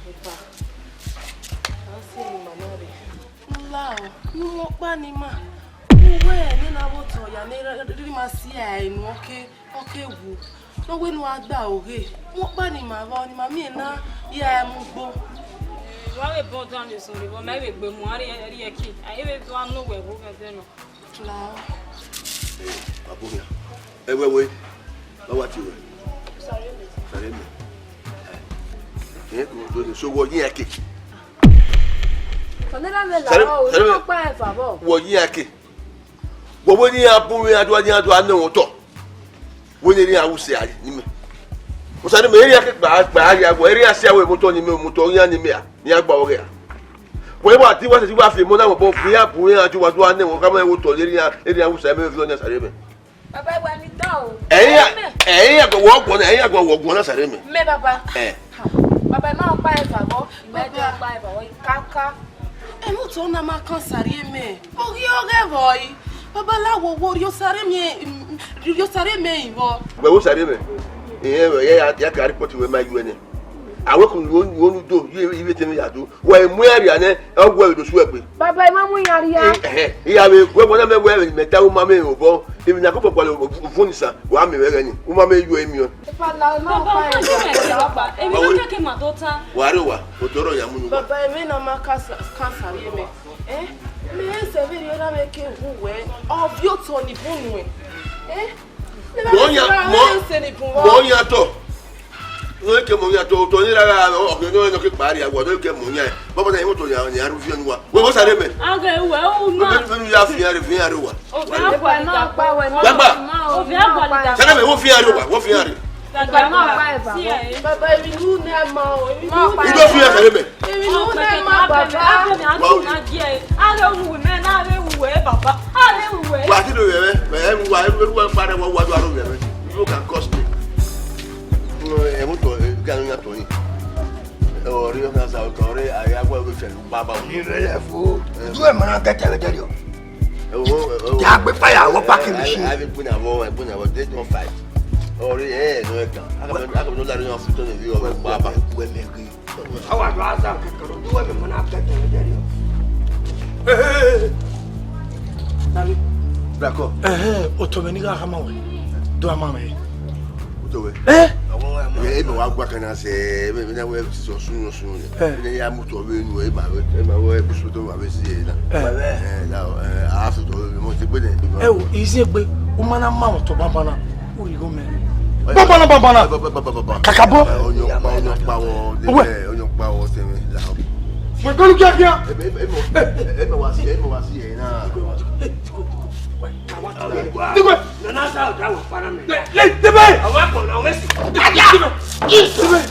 epa. A se ni mama re. La o, nu ọkpa ni ma. Uwẹ ne na vbe otọ ya ne riri ma si a enu ọke. Ọ ke wu, ne ọ wẹ ne uwa gba oghe, mu ọkpa ni ma vbọ, ne ima miẹn na ya mu ugbo. Wa vbe bọ dan ni sunu vbọ, ma vbe gbe mu, a rhie, rhie ẹki, a i vbe do anu wẹ vbe ovẹn ẹdẹ nọ. Lao. Abunia, ẹwẹwe, ma wa tie wẹ. Sare mẹ. Sare mẹ. Eh, ko do ni, so wọ yin ẹki. Ọnẹra mẹ la o, ne ọkpa ẹfa vbọ. Wọ yin ẹki. Wẹ wẹ ne iran bun mwẹ, iran do, iran do nẹ wọn otọ. Wẹ ne iran wu sẹ a ni mẹ. Osa ne mẹ, iran ke gba, gba a rhia wẹ, iran sẹ wẹ motọ ni mẹ, motọ iran ni mẹ a, iran gba ọghe a. Wẹ wa di wa sẹ wa fi mọ na wọ bọ, iran bun iran do wa do nẹ wọn, ka mẹ wo otọ, iran, iran wu sẹ mẹ, iran sare mẹ. Baba, wa ni da o. Ẹ̀yin, ẹ̀yin àgbà wọ ọgbọ̀n náà, ẹ̀yin àgbà wọ ọgbọ̀n náà sare mẹ. Mẹ baba. Ẹ. Baba, ẹ ma ọkpa ẹfa vbọ, ẹ ma ẹdẹ ọkpa ẹfa vbọ, kaka. Ẹmwẹ otọ na ma kan sare mẹ. Ọ ghi ọghẹ vbọ yi. Baba, la wo wo rhie osare mẹ, rhie osare mẹ vbọ. Wẹ wo sare mẹ. Ẹ, ya, ya ka report wẹ ma yu ẹnẹ. Awẹ kun wo, wo nu do, yu ivbi etẹn ya do. Wẹ mu iran rhia nẹ, ọ wẹ vbe do su ẹgbe. Baba, ẹ ma mu iran rhia. Ẹhẹn, iran vbe wẹ wẹ na mẹ wẹ mẹ ta uma mẹ obọ. Emwi na koko kpọlọ uvun ni sa, wa mẹ vbe ẹghẹ ni. Uma mẹ yu emiọn. Baba, ọmọ ọmọ ẹsẹ ọkpa, emwi na kẹkẹ ma do ta. Wa rre owa, otoro ya mu nu. Baba, emwi na ma ka sa, ka sa rhie mẹ. Eh? Mẹ sẹ vbe rhie na mẹ ke hu wẹ. Ọ viọ otọ ni bun nuẹn. Eh? Mọ yan, mọ, mọ yan tọ. No ke mọ yan tọ, otọ ni rara, ọ ke no no ke kpa rhia, wa no ke mọ yan. Baba na imoto ya ni aru viọ ni wa. Wẹ wo sare mẹ. Age wẹ u ma. Mẹ ya fi are, fi are wa. Ovẹ agbọn na gba wẹ na. Gbagba. Ovẹ agbọn na. Sare mẹ, wo fi are wa, wo fi are. Gbagba na gba eva. Baba, emwi ne u na ma o, emwi ne u na. I do fi are sare mẹ. Emwi ne u na ma, baba. Wa ti do yẹ mẹ, mẹ ẹ wa, ẹ wa, ẹ wa, ẹ wa, ẹ wa, ẹ wa, ẹ wa, you can curse me. Ẹ mọ tọ, ẹ ga yan tọ yin. Ẹ, ọrẹ ọna sa, ọtọ rẹ, a ya gba wẹ fẹlu baba. Ni rẹ lẹ fo. Du ẹ mara kẹtẹ vbe dẹrriọ. Ẹ wo, ẹ wo. Ya gbe fire, wo parking machine. A vbe gbona vbọ, a gbona vbọ, they don't fight. Ọrẹ ẹ, ẹ nọ ẹ kan. A ka, a ka no la rẹ yan fun tọ ne vi ọrẹ baba. Wẹ mẹ gbe. Awa do aza kẹkẹ ro, du wẹ mẹ mọ na kẹkẹ rẹ dẹrriọ. Drakọ. Ẹhẹn, otọ mwẹ ni gha khama wẹ. Do a ma mwẹ. Otọ wẹ. Eh? Ẹ, e mẹ wa gua kan na sẹ, e mẹ na wẹ sọ sun sun ne. Eh. Ne ya mu otọ vbe nu, e ma wẹ, e ma wẹ episode wa vbe si e na. Eh. Eh, na, eh, a sọ otọ vbe mo ti gbe ne. Ẹ o, izi egbe, u ma na ma otọ banbanna. Urigho mẹ. Banbanna, banbanna. Kakabọ. Ọyọkpa, ọyọkpa wọ, ọyọkpa wọ sẹmẹ. Wẹ gbẹnu kíákíá. Ebe, ebe, ebe, ebe wa si, ebe wa si ẹ na. Nígbà. Nana sa ọ̀dà wọ̀ fara mi. Lẹ, lẹ, débẹ̀. Àwọn akọ̀nà àwọn èsì. Débẹ̀. Débẹ̀.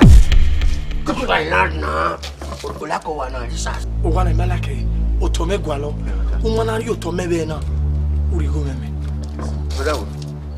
Kọ́kọ́ báyìí náà nà. Olakọ wa na Jesus. O wa na mẹ lake, otọ mẹ gualọ. U ma na rhie otọ mẹ vbe na. Urigho mẹ mẹ. Brother,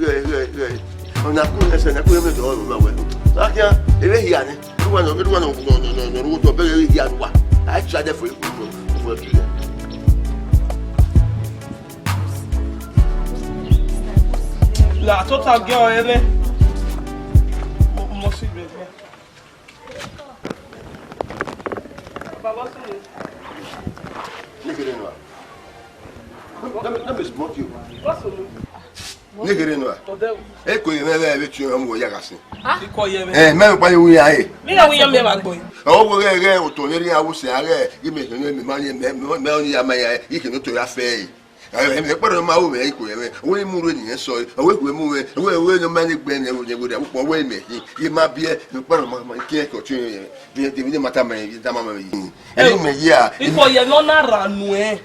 Ghẹ, ghẹ, ghẹ. Ọna ku ẹsẹ na ku ẹmẹ dọ ọrọ ma wẹ. Akia, ere hia nẹ. Ru wa nọ, ru wa nọ, nọ, nọ, nọ, ru tọ bẹghe ere hia ru wa. A cha dẹ fo, fo, fo, fo. La tota gẹ ọ ẹmẹ. Mo, mo si bẹghe. Baba, what's wrong? Nigga, no. Let me, let me smoke you. What's wrong? Nigga, no. Ọdẹ o. E ko ye mẹ vbe vbe tiẹ ọmọ ya gha sin. Ikọ ye mẹ. Eh, mẹ pa ye wu ya e. Mi ya wu ya mẹ ba gbo. O wo ghe ghe o to ne ri a wo se a ghe, gi me ne me ma ni me me me ni ya ma ya, i ke no to ya fe e. Ẹ, ẹ, ẹ kpẹrẹ ma ru mwẹ iko yẹ mwẹ. Wẹ mu ru eni yẹn sọ, ẹ, wẹ gu mu mwẹ, wẹ, wẹ ne ọ ma ni gbe ne ru yẹn wẹ da, wẹ mẹ hin. Ye ma biẹ, ẹ kpẹrẹ ma, ma kiẹ ke ọtí yẹn, bi, bi, bi ne ma ta ma, bi ta ma ma yi. Ẹ, ẹ, ni mẹ ya. Iko yẹ ne ọ na ra nuẹ,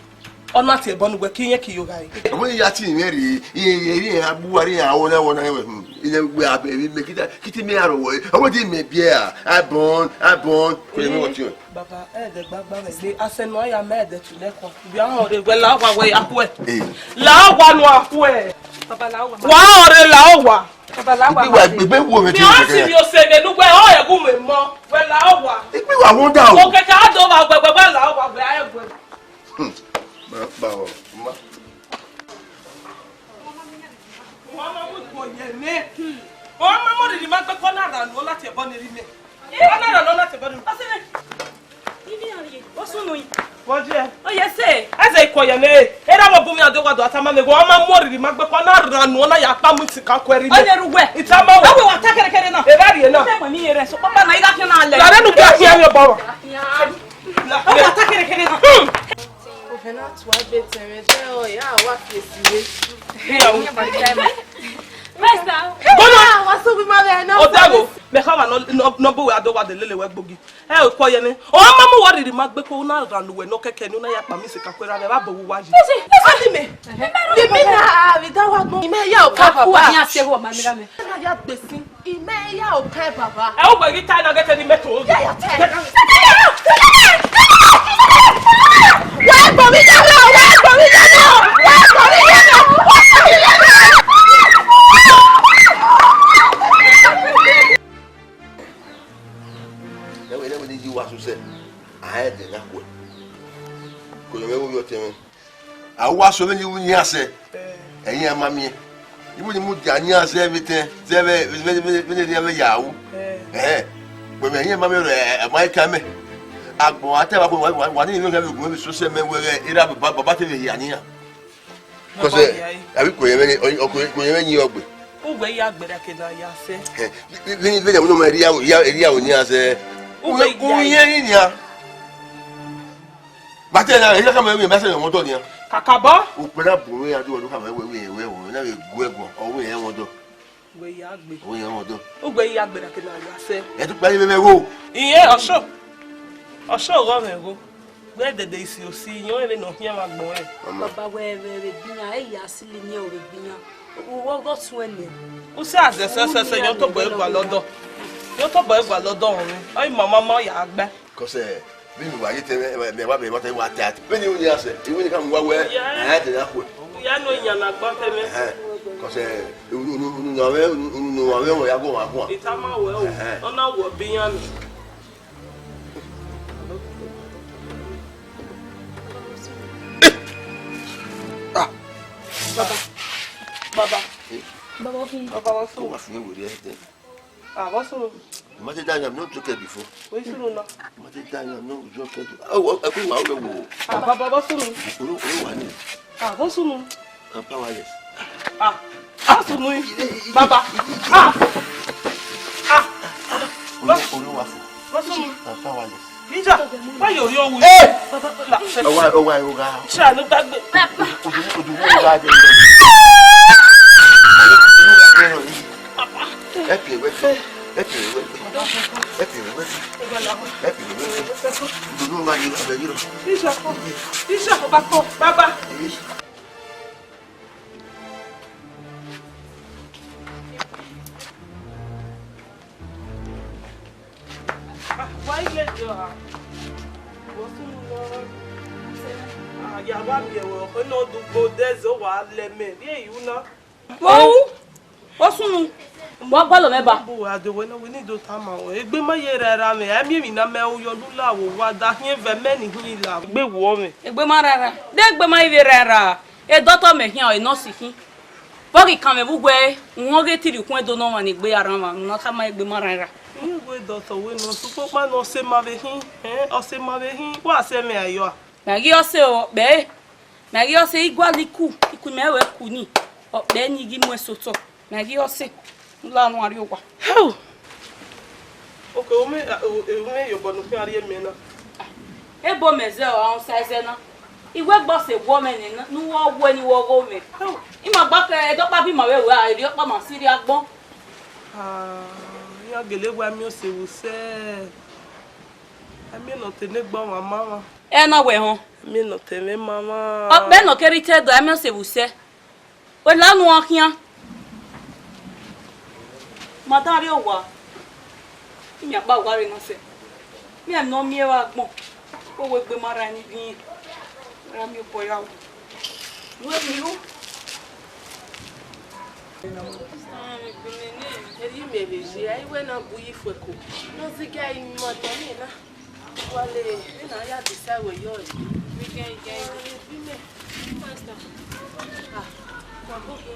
ọ na tie ẹbọ ne uwẹ ke irẹn ke yo gha re. Ẹ, wẹ ya ti mwẹ rre, iye, iye, iye, abu wa rre, a wọ na, wọ na, wẹ, hmm. Iye, wẹ, a, bi, bi, mẹ kita, kiti mẹ aro wẹ. Ẹ, wẹ di mẹ biẹ a, a bọn, a bọn, ko ye mẹ ọtí yẹn. Baba, ẹdẹ gbagba vbe egbe, asẹ ne ọ ya ma ẹdẹ tu nẹkua. Vbe a họn rre, wẹ la owa wẹ ya khuẹ. Eh. La owa nu a khuẹ. Baba, la owa. Wa ọre la owa. Baba, la owa. Igbe wa, igbe wo mẹ ti. Mi ọ si vbe ose vbe ne uwẹ ọ ẹgu mẹ mọ. Wẹ la owa. Igbe wa wonder o. Okẹkẹ a do wa gbẹgbẹgbẹ la owa wẹ a ẹguẹ. Hmm. Ma, ba o, ma. Ọ ma mu ikhuo ye mẹ. Ọ ma mu rhirhi ma gbe kọ na ra nu, ọ na tie ẹbọ ne erha mẹ. Ọ na ra nu, ọ na tie ẹbọ ne erha mẹ. Ọsẹ mẹ. Ibi ọrịa. Ọ sunu yi. Vbọ diẹ? Ọ ye sẹ. Ẹzẹ ikhuo ye mẹ. Erha vbe bu mi ado wa do a tama mẹ, ọ ma mu rhirhi ma gbe kọ na ra nu, ọ na ya kpa mu iti ka ku ẹre mẹ. Ọ ye ru wẹ. I tama wẹ. Ọ wẹ wa ta kẹrẹkẹrẹ na. Erha rhie na. Ẹ mọ mi ye rẹ, so papa na i gha khian na lẹ. La rẹ nu gbe khian ye bọ. Ọ wa ta kẹrẹkẹrẹ na. Ovẹn na tua gbe tẹmwẹ dẹ ọ ya wa fi esi re. Iyawo. Mesta. Gbọna. Wa so bi ma vẹ na. Ọdẹgho, mẹ kha wa nọ, nọ, nọ bu wẹ ado wa de lele wẹ gbogi. Ẹ o kọ yẹ nẹ. Ọ ma mu wọ rhirhi ma gbe ko na ra nu wẹ nọ kẹkẹ ni u na ya kpa mi se ka kuẹ ra vbe ba bo wu wa yi. Esi, esi mẹ. Bi mi na a vbe da wa gbọn. Imẹ ya o ka papa. Ni a se wo ma mi ra mẹ. Na ya gbe sin. Imẹ ya o ka baba. Ẹ o gbe ghi ta na gete ni mẹ to. Ya ya te. Wẹ gbọ mi ya mẹ, wẹ gbọ mi ya mẹ, wẹ gbọ mi ya mẹ, wẹ gbọ mi ya mẹ. Ẹwẹ, ẹwẹ ne I yi uwa sẹ, a rẹn ẹdẹ na khuẹ. Ko yọ mwẹ vbe ovbi ọtẹn mwẹ. A wa sẹ vbene I ru iran sẹ, ẹi iran ma miẹn. Iwinna mudia ne iran zẹ vbe etẹn, zẹ vbe, vbe, vbe, vbene erriọ mwẹ ya ru. Ẹhẹn. Wẹ mẹ ẹi iran ma miẹn, ẹ, ẹ, ẹ ma i kan mẹ. Agbọn a ta evba, wa, wa, wa ne I vbe khian vbe gu mwẹ vbe social media wẹ erha baba, baba te vbe hia ne iran. Kọsẹ, avbe iko yẹn mwẹ ni, ọ, iko, iko yẹn mwẹ ni ọgbe. Uwẹ ya gberra ke na ya sẹ. Vbene, vbene, vbene, erriọ, erriọ, erriọ ne iran zẹ. Uwẹ ya. Uwẹ, uwẹ ya. Ba te na, erha khama wẹ, ba sẹ mwẹ ọdọ nian. Kakabọ. Ukpẹ na bu mwẹ ya do, ọdọ khama wẹ, wẹ, wẹ, wẹ, na vbe gu ẹguọn, ọ wẹ rẹn ọdọ. Wẹ ya gbe. Ọ wẹ rẹn ọdọ. Uwẹ ya gbe na ke na ya sẹ. Ẹ tu kpa ye vbe wo. Iye, ọsọ. Ọsọ gho mwẹ gho. Wẹ dẹdẹ isi osi, iyọn ẹmwẹ ne ọ khian vbe agbọn rẹ. Baba wẹ vbe vbe gbiyan, ẹ ya sili ni ọ vbe gbiyan. Uwẹ ọgọ tuẹn nẹ. Usẹ azẹ sẹsẹsẹ, yọ tobọ egua lọdọ. Yọ tobọ egua lọdọ ọmwẹ. Ọ i ma ma ma ya gba. Kọsẹ, vbene uwa ye te mẹ, mẹ wa mẹ wa te wa ta. Vbene u ni a sẹ, iwinna ka mu wa wẹ, ẹ te na khuẹ. Ya no yan na gba te mẹ. Kọsẹ, unu unu unu na vẹ unu unu na vẹ wa ya go wa guan. Ita ma wẹ o. Ẹhẹn. Ọ na wọ bi yan mi. Ah. Baba. Baba. Eh? Baba, okay. Baba, what's up? What's wrong with you? Ah, what's wrong? Mate Daniel, I'm not okay before. What's wrong now? Mate Daniel, I'm not okay. Oh, I could walk away. Ah, Baba, what's wrong? Oh, oh, I need. Ah, what's wrong? I'm powerless. Ah, what's wrong? Baba. Ah. Ah. Ore, ore wa fo. What's wrong? I'm powerless. Ija, why you, you? Eh! Baba, la. Owa, owa, owa. Sha, no gbagbe. Odu, odu, owa je. Ẹ pè wẹ. Ẹ pè wẹ. Ẹ pè wẹ. Ẹ pè wẹ. Ẹ pè wẹ. Odu, owa je, ẹ bẹ yìí lọ. Ija, Ija, Baba, Baba. Ah, why you let your, ah, what's going on? Ah, ya wa mi ẹwẹ ọkọ náà dugbo dẹzẹ wa lẹ mẹ. Bí èyí wú ná. Wo wu. Ọ sunu, wa gualọ mwẹ ba. Bu wa de wẹ na, wẹ ni do tama wẹ. Egbe ma ye ra ra mwẹ, ẹ miẹn emwi ne a mẹ u yọ ne u la vbe owa da khian vẹ mẹ ni hin la. Egbe wọ mwẹ. Egbe ma ra ra. De egbe ma i vbe ra ra. E dọtọ mẹ khian, e nọsi khin. Vbọ ghi kan mwẹ vbe uwẹ, uhunmwu ghe te rhie ukhuẹn do ne ọmwa ni egbe ya rran mwa, ne ọ tama egbe ma rran ra. Iye wẹ dọtọ wẹ nọsi, ukpokpa ne ọ sẹ ma vbe hin, ẹn, ọ sẹ ma vbe hin, wa sẹ mwẹ ayọ a. Mẹ ghi ọse o, kpẹ. Mẹ ghi ọse, I gualọ iku, iku mẹ wẹ ku ni, ọ kpẹ ni ghi mu ẹse otọ. Mẹ ghi ọse, u la ne u rrie owa. Hau! Oke, u mẹ, u mẹ ye obọ ne u khian rhie miẹn na. Ebo mẹ zẹ ọ, a sa ẹzẹ na. I wẹ gbe ọse wọ mwẹ nẹ, ne u wẹ wẹ ne I wẹ ọghọ mwẹ. Hau! I ma gba kẹ, ẹdẹ ọkpa bi ma vbe wẹ, a erriọ ọkpa ma si rrie agbọn. Ah, iran gele wẹ miẹn ọse vbe usẹ. Ẹ miẹn ne ọ te ne egbe ọmwa ma mwa. Ẹ na wẹ họn. Ẹ miẹn ne ọ te mwẹ ma mwa. Ọ kpẹ ne ọ kere te ẹdọ, ẹ miẹn ọse vbe usẹ. Wẹ la nu ọ khian. Ma dan rrie owa. Imiakpa owa rre nọ sẹ. Mẹ ne ọ miẹn vbe agbọn. Wo wẹ egbe ma rran ni ghi. Ra miẹn obọ ya wu. Wẹ mi ru. Erriọ imẹ vbe ye, a i wẹ na bu yi fuẹko. Ne ọ zigẹ imọtọ ni na. Wale, ena ya disa wẹ yọ ẹ. Igẹn, igẹn, igẹn. Bi mẹ. Pastor. Ah, wa bo ghe.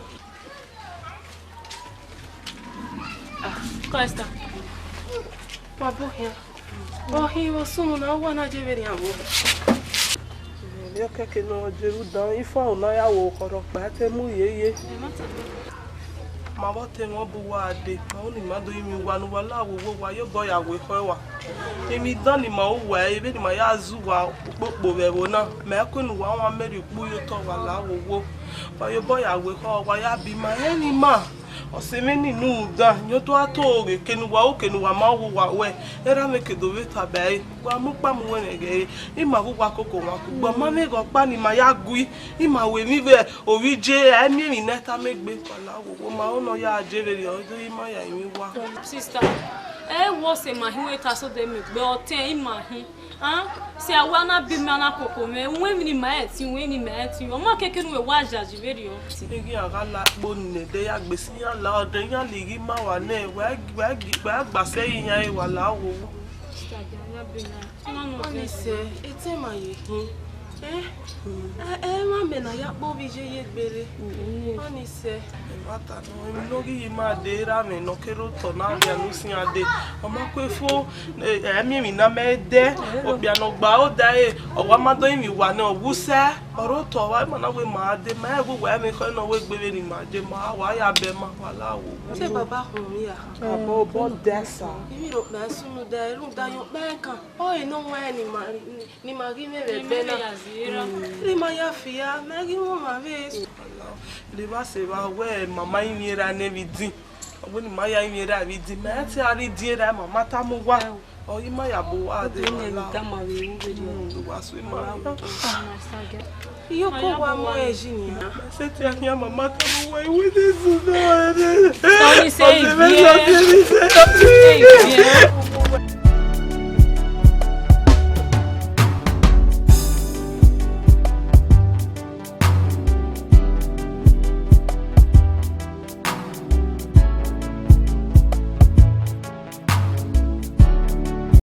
Ah, Pastor. Wa bo ghe. Ọ hin vbe sunu na, wa na je vbe rhian vbo. Erriọ kẹkẹ ne ọ je ru dan, ifo aro na ya wo khọrhọ kpa te mu yeye. Ma vbe ọtẹn mwẹ bu uwa dee, ma ru ne ima do rinmwian uwa ne uwa la wowo, wa ye obọ ya wẹ ekhọe uwa. Emwi dan ne ima ru uwa ẹre, vbene ima ya zẹ uwa ukpokpo vbe ẹvbo na, mẹ ku ne uwa wan mẹ rhie ukpu ye otọ, wa la wowo. Wa ye obọ ya wẹ ekhọe, wa ya biẹ ima, rẹn ne ima. Ọ sẹ mwẹ ni ne u dan, yan otọ a to ghe, ke ne uwa ru, ke ne uwa ma ru uwa wẹ, erha mwẹ ke do vbe taba ẹre, wa mu ukpa mu uwẹ mwẹ ghe ẹre, ima ghe uwa koko wan kugbe, ọ ma mwẹ ghe ọkpa ne ima ya gui, ima ru emwi vbe ovbi iye, a i miẹn emwi ne a tama egbe, wa la wowo, ma ru ne ọ ya je vberriọ, ọ do ima ya rinmwian uwa. Sister, ẹ wọ sẹ ma hin wẹ ta so de mẹ gbe ọtẹn ima hin. Ah, sẹ a wa na biẹ ima na koko mwẹ, uwẹ emwi ne ima ẹtin, uwẹ emwi ne ima ẹtin, ọ ma keke ne uwẹ wa yayi vberriọ. Eghi iran gha la kpo nẹ, de ya gbe si iran la, ọ de iran lighi ma wa nẹ, wẹ, wẹ, wẹ gba sẹ iran, wa la wowo. Sister, ya, ya be na. Ọni sẹ, etẹn ma ye khin. Eh? Ẹ, ẹ, ma mẹ na ya kpo vbe iye ye gbere. Ọni sẹ. Ẹmwata nọ, emwi ne ọ ghi ye ima dee, erha mwẹ ne ọ kere otọ na, rhie ne u sian dee. Ọ ma ku efo, ẹ, ẹ miẹn emwi ne a mẹ dẹ, okpia ne ọ gba odare, ọ wa ma do rinmwian uwa nẹ, ọ wu sẹ, ọ rre otọ, ọ wa ma na wẹ ima dee, ma rẹn wẹ uwa mwẹ ekhọe ne ọ wẹ egbe vbene ima dee, ma wa ya bẹ ma, wa la wowo. Te baba khun mi a? Baba obọ dẹ sa. Ivbi rhọkpa sunu da, rhunmwuda yọn kpẹn kan. Ọ re ne ọ wan ni ma, ni ma ghi mwẹ vbe ẹgbẹ na. Rre ima ya fia, mẹ ghi mwẹ ọmwa vbe. Rre evba sẹ evba wẹ mama rinmwian erha nẹ vbe idin. Ọ wẹ ne ima ya rinmwian erha vbe idin, mẹ te a rre idin erha, mama tama uwa. Ọ i ma ya bu uwa dee. Wa su ima. Iyo ko wa mu ẹre yi nian. Mẹ sẹtin a khian mama tama uwa, iwẹ ne zẹ nẹ. Tony say, ọ sẹ mẹ, yeah. Tony say, yeah.